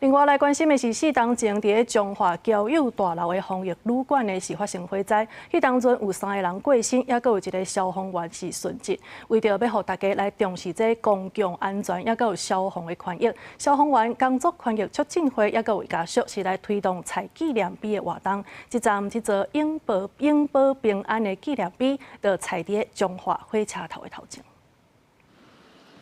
另外來關心的是，4冬前佇咧彰化交友大樓的防疫旅館呢是發生火災，彼當陣有三個人過身，猶閣有一個消防員是殉職。為著欲予大家來重視這公共安全，猶閣有消防的權益，消防員工作權益促進會猶閣有家屬是來推動採紀念碑的活動。這站這座永保永保平安的紀念碑，就採佇彰化火車頭的頭前。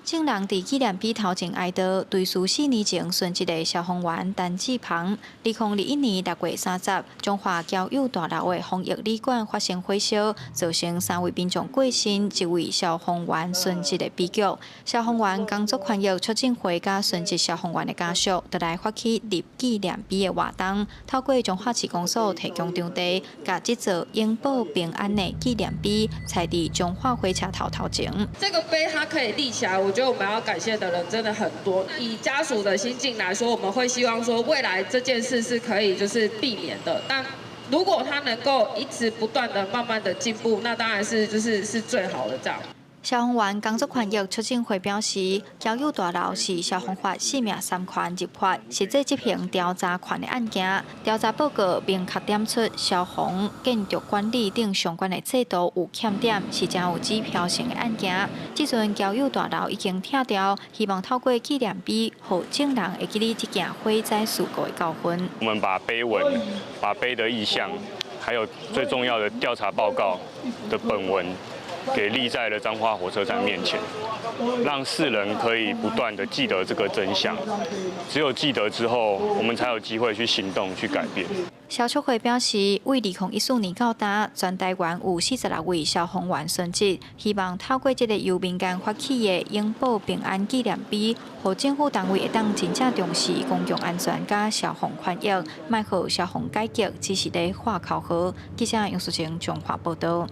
眾人佇紀念碑頭前哀悼，追思4年前殉職的消防員陳志鵬。2021年6月30，彰化交友大樓的防疫旅館發生火燒，造成三位民眾過身，一位消防員殉職的悲劇。消防員工作權益促進會佮殉職消防員的家屬，就來發起立紀念碑的活動，透過彰化市公所提供場地，共這座永保平安的紀念碑，採佇彰化火車頭頭前。這個碑它可以立起來，我覺得我們要感謝的人真的很多。以家屬的心境來說，我們會希望說未來這件事是可以就是避免的。但如果他能夠一直不斷的慢慢的進步，那當然是就是是最好的這樣。消防員工作權益促進會表示，交友大樓是消防法四命三權入法，實際執行調查權的案件。調查報告明確點出消防、建築管理等相關的制度有欠點，是誠有指標性的案件。這陣交友大樓已經拆掉，希望透過紀念碑，予眾人會記得這件火災事故的教訓。我們把碑文、把碑的意向，還有最重要的調查報告的本文，給立在了彰化火車站面前，讓世人可以不斷的記得這個真相。只有記得之後，我們才有機會去行動、去改變。消促會表示，為2014年到今，全台灣有46位消防員殉職，希望透過這個由民間發起的永保平安紀念碑，予政府單位會當真正重視公共安全佮消防權益，莫予消防改革只是咧喊口號。記者楊淑晴彰化報道。